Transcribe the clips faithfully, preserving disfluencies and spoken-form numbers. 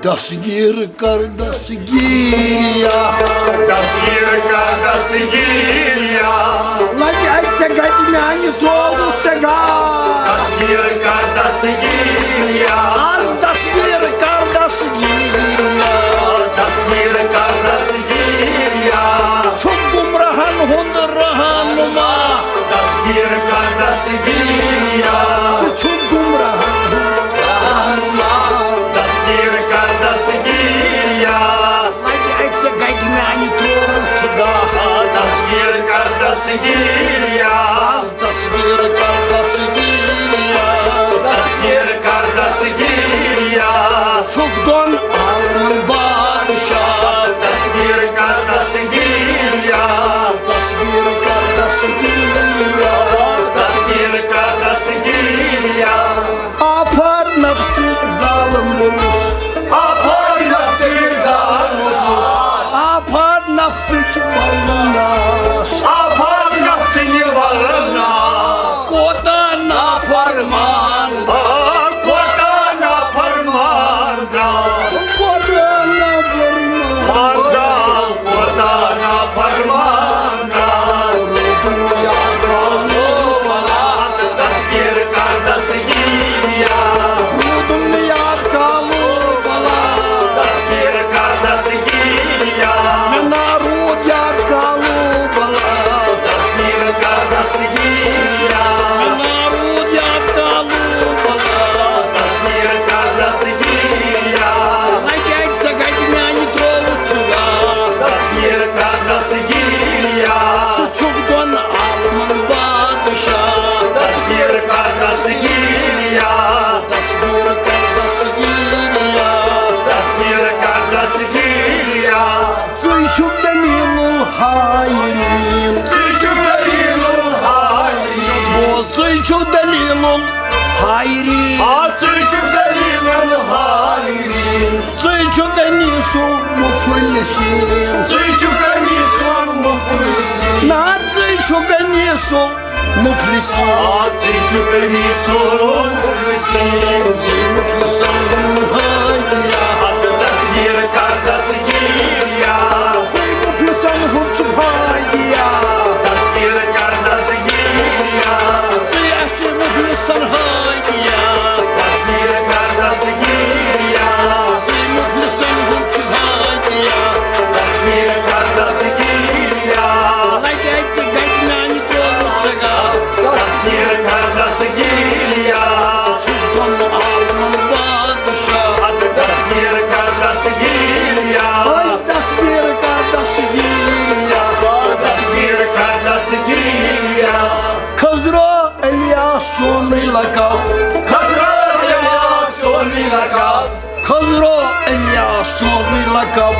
دستگیر کر دستگیریا۔ دستگیر کر دستگیریا۔ لگہِ اَتہِ ژےٚ گَتہِ میٛانہِ ترٛووُتھ ژےٚ گاش۔ دستگیر کر دستگیریا۔ از دستگیر کر دستگیریا۔ دستگیر کر دستگیریا۔ چھُکھ گمراہن ہُنٛد رہنما۔ دستگیر کر دستگیریا۔ ژٕ چھُکھ گمراہن ہُنٛد رہنما۔ دستگیر کر دستگیریا۔ لگہِ اَتہِ ژےٚ گَتہِ میٛانہِ ترٛووُتھ ژٕ گاش۔ دستگیر کر دستگیریا۔ از دستگیر کر دستگیریا۔ دستگیر کر دستگیریا۔ چھُکھ دۄن عالمن بادشاہ۔ دستگیر کر دستگیریا۔ دستگیر کر دستگیریا۔ دستگیر کر دستگیریا۔ آفر نفسِ ظالم گوٚوُس۔ آفر نفسِ ظالم گوٚوُس۔ آفر نفسٕچ ورناس۔ آفر نفسٕچ ورناس۔ کوتاہ نافرمان۔ آ، کوتاہ نافرمان۔ کوتاہ نافرمان۔ آ، کوتاہ نافرمان۔ روٗدُم یاد کالو بلا۔ دستگیر کر دستگیریا۔ روٗدُم یاد کالو بلا۔ دستگیر کر دستگیریا۔ مےٚ نا روٗد یاد کالو بلا۔ دستگیر کر دستگیریا۔ مےٚ نا روٗد یاد کالو بلا۔ دستگیر کر دستگیریا۔ لگہِ اَتہِ ژےٚ گَتہِ میٛانہِ ترٛووُتھ ژٕ گاش۔ دستگیر کر دستگیریا۔ ژٕ چھُکھ دۄن عالمن بادشاہ۔ دستگیر کر دستگیریا۔ دستگیر کر دستگیریا۔ دستگیر کر دستگیریا۔ ژٕے چھُکھ دلیل الحائرین۔ ژٕے چھُکھ دلیل الحائرین۔ بوز، ژٕے چھُکھ دلیل الحائرین۔ آ، ژٕے چھُکھ دلیل الحائرین۔ ژٕے چھُکھ انیس المفلسین۔ ژٕے چھُکھ انیس المفلسین۔ نہ، ژٕے چھُکھ انیس المفلسین۔ آ، ژٕے چھُکھ انیس المفلسین۔ ژٕے مفلسن ہُنٛد ہادیا۔ ادٕ دستگیر کر دستگیریا۔ ژٕے مفلسن ہُنٛد چھُکھ ہادیا۔ دستگیر کر دستگیریا۔ ژٕے اَسہِ مفلسن ہادیا۔ دستگیر کر دستگیریا۔ ژٕے مفلسن ہُنٛد چھُکھ ہادیا۔ دستگیر کر دستگیریا۔ لگہِ اَتہِ گَتہِ میٛانہِ ترٛووُتھ ژٕ گاش۔ دستگیر کر دستگیریا۔ چھُکھ دۄن عالمن بادشاہ۔ ادٕ دستگیر کر دستگیریا۔ از دستگیر کر دستگیریا۔ دستگیر کر دستگیریا۔ خضرو الیاس چونُے لقب۔ خضرو الیاس چونُے لقب۔ خضرو الیاس چونُے لقب۔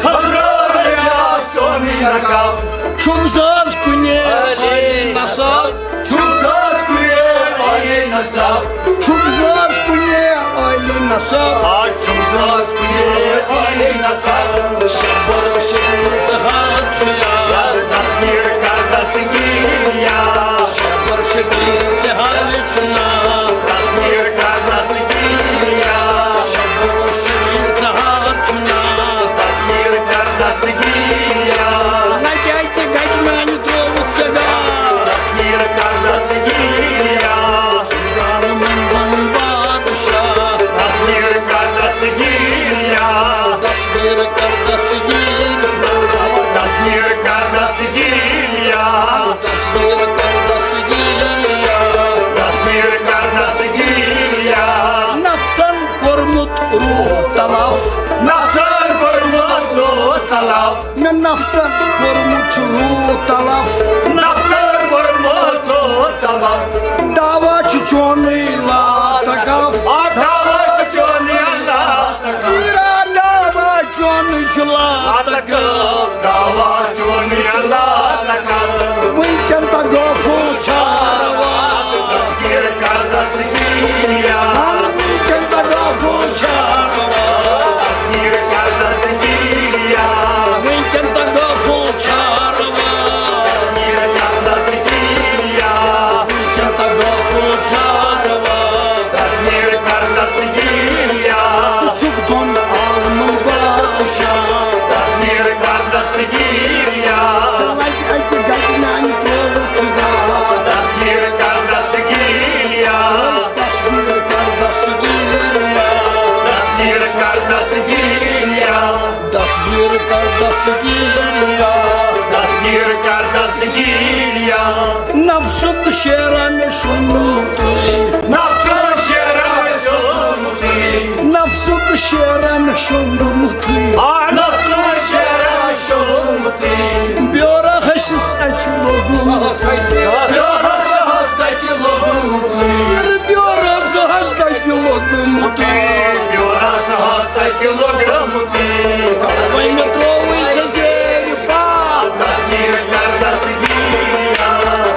خضرو الیاس چونُے لقب۔ چھُکھ زٲژ کُنے عالی نسب۔ چھُکھ زٲژ کُنے عالی نسب۔ چھُکھ زٲژ کُنے عالی نسب۔ آ، چھُکھ زٲژ کُنے عالی نسب۔ شبر شبیر ژٕ حظ چھُ یاد۔ دستگیر کر دستگیریا۔ شبر شبیر ژٕ حظ چھُ ناد۔ دستگیر کر دستگیریا۔ شبر شبیر ژٕ حظ چھُ ناد۔ دستگیر کر دستگیریا۔ نہ کیٛازِ تہِ گژھِ میٛانہِ ترٛووُتھ ژےٚ گاش۔ دستگیر کر دستگیریا۔ ظالمن بن بادشاہ۔ دستگیر کر دستگیریا۔ دستگیر کر دستگیر۔ دستگیر کر دستگیریا۔ دستگیر کر دستگیریا۔ دستگیر کر دستگیریا۔ نفسن کوٚرمُت روح تلف۔ نفسن کوٚرمُت روح تلف۔ مےٚ نفسن کوٚرمُت چھُ روح تلف۔ نفسن کوٚرمُت روح تلف۔ دعویٰ چھُ چونُے لا تقف۔ آ، دعویٰ چھُ چونُے لا تقف۔ میرا دعویٰ چونُے چھُ لا تقف۔ دعویٰ چونُے لا تقف۔ وٕنکٮ۪ن تہٕ غافل چھا روا۔ دستگیر کر دستگیریا۔ وٕنکٮ۪ن تہٕ غافل چھا روا۔ دستگیر کر دستگیریا۔ وٕنکٮ۪ن تہٕ غافل چھا روا۔ دستگیر کر دستگیریا۔ وٕنکٮ۪ن تہٕ غافل چھا روا۔ دستگیر کر دستگیریا۔ ژٕ چھُکھ دۄن تصویر کر دستگیر یا، تصویر کر دستگیر یا، تصویر کر دستگیر یا۔ نفسُک شیرا مےٚ شوٚنٛگمُتٕے، نفسُک شیرا مےٚ شوٚنٛگمُتٕے، نفسُک شیرا مےٚ شوٚنٛگمُتٕے۔ آ، نفسُک شیرا مےٚ شوٚنٛگمُتٕے۔ بیورا ہسس اتھِ لوٚگمُت۔ بیورا ہسس اتھِ لوٚگمُت۔ بیورا ہسس اتھِ لوٚگمُت۔ بیورا ہسس اتھِ لوٚگمُت۔ کلہٕ ہس مےٚ ترووُے ژےٚ زیرِ پاو۔ تصویر کر دستگیر یا۔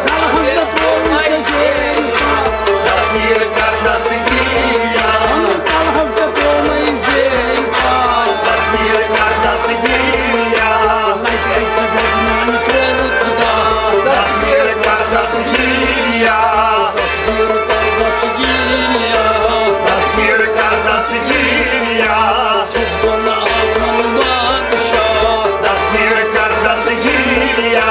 کلہٕ ہس مےٚ ترووُے ژےٚ زیرِ پاو۔ تصویر کر دستگیر یا۔ کلہٕ ہس مےٚ ترووُے زیرِ پاو۔ تصویر کر دستگیر یا۔ لگہِ اَکہِ ژےٚ گرِ میانہِ ترووُتھ خدا۔ تصویر کر دستگیر یا۔ تصویر کر دستگیر یا۔ تصویر کر دستگیر یا۔ چھُکھ دۄن عالمن بادشاہ۔ تصویر کر دستگیر یا۔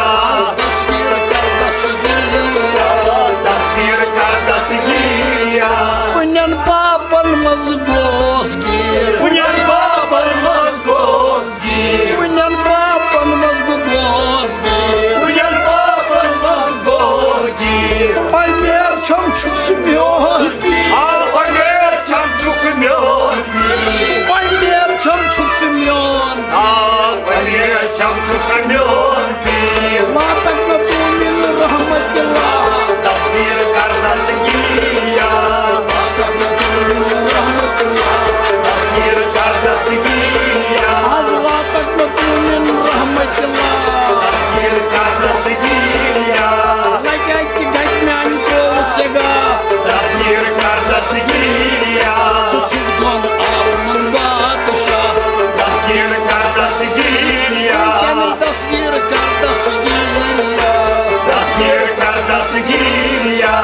تصویر کر دستگیر یا۔ تصویر کر دستگیر یا۔ کُنٮ۪ن پاپن منٛز گوس گیٖر۔ کُنٮ۪ن پاپن منٛز گوس گیٖر۔ کُنٮ۪ن پاپن منٛز بہٕ گوس گیٖر۔ کُنٮ۪ن پاپن منٛز گوس گیٖر۔ اُمید چھم چھُکھ ژٕ میون پیٖر۔ آ، اُمید چھم چھُکھ ژٕ میون پیٖر۔ اُمید چھم چھُکھ ژٕ میون۔ آ، اُمید چھم چھُکھ ژٕ میون پیٖر۔ لا تقنطوا من رحمت اللہ۔ تصویر کر دستگیر یا۔ لا تقنطوا من رحمت اللہ۔ تصویر کر دستگیر یا۔ آز لا تقنطوا من رحمت اللہ۔ تصویر کر دستگیر یا۔ لگہِ اَکہِ گَتہِ میانہِ ترووُتھ ژےٚ گاہ۔ تصویر کر دستگیر یا۔ ژٕ چھُکھ دۄن عالمن بادشاہ۔ تصویر کر دستگیر یا۔ وٕنکیٚنٕے تصویر کر دستگیر یا۔ تصویر کر دستگیر یا۔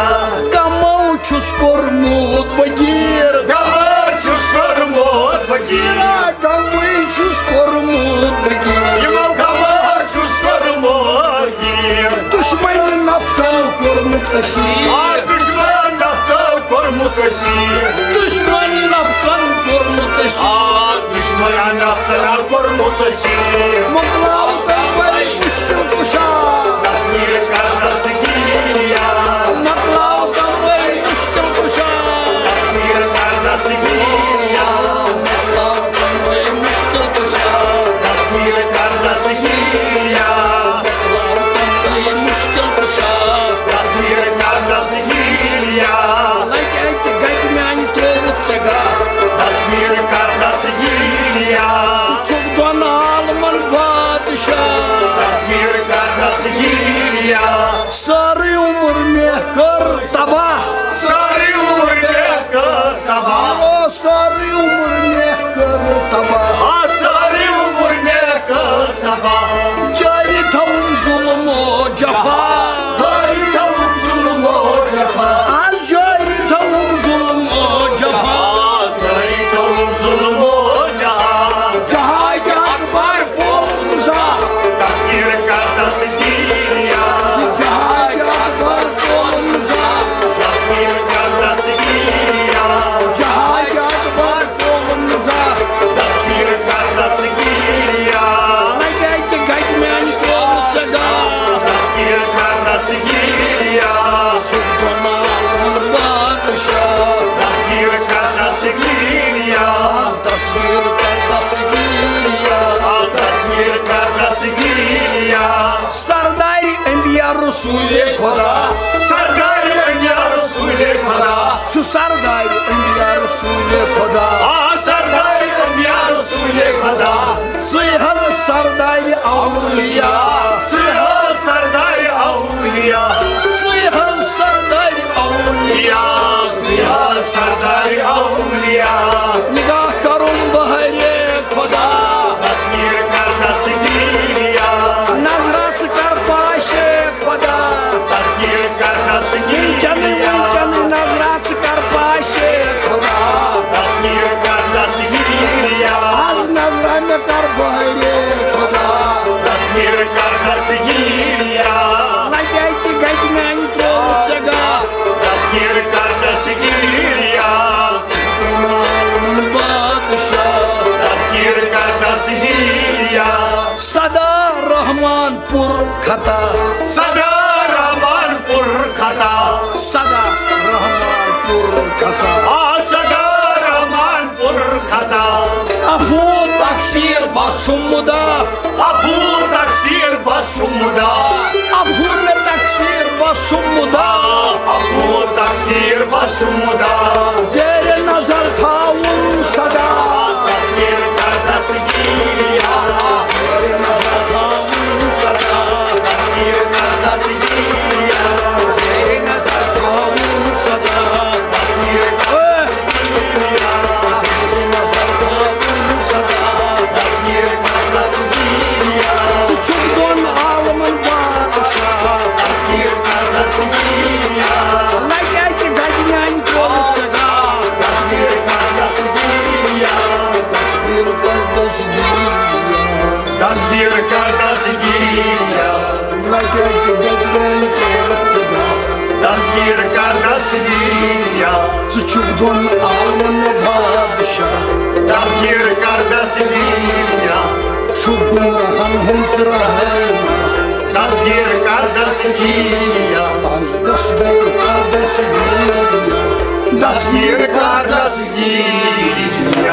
کمو چھُس کوٚرمُت بہٕ گیٖر۔ کمو چھُس کوٚرمُت بہٕ گیٖر۔ غمٕے چھُس کوٚرمُت بہٕ گیٖر۔ یِمو غمو چھُس کوٚرمُت گیٖر۔ دُشمن نفسن کوٚرمُت اسیٖر۔ آ، دُشمن نفسن کوٚرمُت اسیٖر۔ دُشمن نفسن کوٚرمُت اسیٖر۔ آ، دُشمن نفسن کوٚرمُت اسیٖر۔ مۄکلاو تَوَے مُشکِل کُشا۔ تصویر کر دستگیر یا۔ مۄکلاو تَوَے مُشکِل کُشا۔ تصویر کر دستگیر یا۔ مۄکلاو تَوَے مُشکِل کُشا۔ تصویر کر دستگیر یا۔ مۄکلاو تَوَے مُشکِل کُشا۔ تصویر کر دستگیر یا۔ لگہِ اَکہِ گَتہِ میانہِ ترووُتھ ژےٚ گاہ۔ تصویر کر دستگیر یا۔ ژٕ چھُکھ دۄن عالمن بادشاہ۔ تصویر کر دستگیر یا۔ سٲرٕے عمر مےٚ کٔر تباہ۔ سٲرٕے عمر مےٚ کٔر تباہ۔ او سٲرٕے عمر مےٚ کٔر تباہ۔ آ، سٲرٕے عمر مےٚ کٔر تباہ۔ جٲری تھاوُن ظُلم و جفا۔ جٲری تھاوُن ظُلم و جفا۔ آ، جٲری تھاوُن ظُلم و جفا۔ آ، جٲری تھاوُن ظُلم و جفا۔ جہاد اکبر پولُن زا۔ تصویر کر دستگیر یا۔ جہاد اکبر پولُن زا۔ تصویر کر دستگیر یا۔ جہاد اکبر پولُن زا۔ تصویر کر دستگیر یا۔ لگہِ اَکہِ گَتہِ میانہِ ترووُتھ ژےٚ گاہ۔ تصویر کر دستگیر یا۔ چھُکھ دۄن عالمن بادشاہ۔ تصویر کر دستگیر یا۔ آز تصویر کر دستگیر یا۔ آ، تصویر کر دستگیر یا۔ سردار انبیاء رسول خدا۔ سردار انبیاء رسول خدا۔ چھُ سردار انبیاء رسول خدا۔ آ، سردار انبیاء رسول خدا۔ ژٕے حظ سردار اولیاء۔ ژٕے حظ سردار اولیاء۔ ژٕے حظ سردار اولیاء۔ ژٕے حظ سردار اولیاء۔ نگاہ کرُن بہرِ خدا۔ تصویر کر دستگیر یا۔ نظرہ ژٕ کر پاشِ خدا۔ تصویر کر دستگیر وٕنکیٚنٕے، یا۔ وٕنکیٚنٕے نظرہ ژٕ کر پاشِ خدا۔ تصویر کر دستگیر سدا رحمان پور خطا، سدا رحمان پور خطا، سدا رحمان پور خطا، آ سدا رحمان پور خطا۔ عفو تقصیر بس چھُم مُدا، عفو تقصیر بس چھُم مُدا، عفو مےٚ تقصیر بس چھُم مُدا، عفو تقصیر بس چھُم مُدا۔ زیر نظر تھاوُن سدا، تصویر کر دستگیر، زیر نظر تھاوُن سدا، تصویر کر دستگیر، زیر نظر تھاوُن سدا، تصویر کر اے! دستگیر، زیر نظر تھاوُن سدا، تصویر کر دستگیر۔ ژٕ چھُکھ دۄن عالمن بادشاہ، تصویر کر دستگیر، لگہِ اَتہِ گَگہِ میٛانہِ قولہٕ ژےٚ گاش۔ تصویر کر دستگیر، تصویر کر دستگیر، تصویر کر دستگیر، لگہِ اَتہِ گَگہِ میٛانہِ قولہٕ ژےٚ گاش۔ تصویر کر دستگیر، ژٕ چھُکھ دۄن عالمن بادشاہ، تصویر کر دستگیر، چھُکھ گمراہن ہُنٛد رہنما، تصویر کر دستگیر، آز تصویر کر دستگیر، تصویر کر دستگیر۔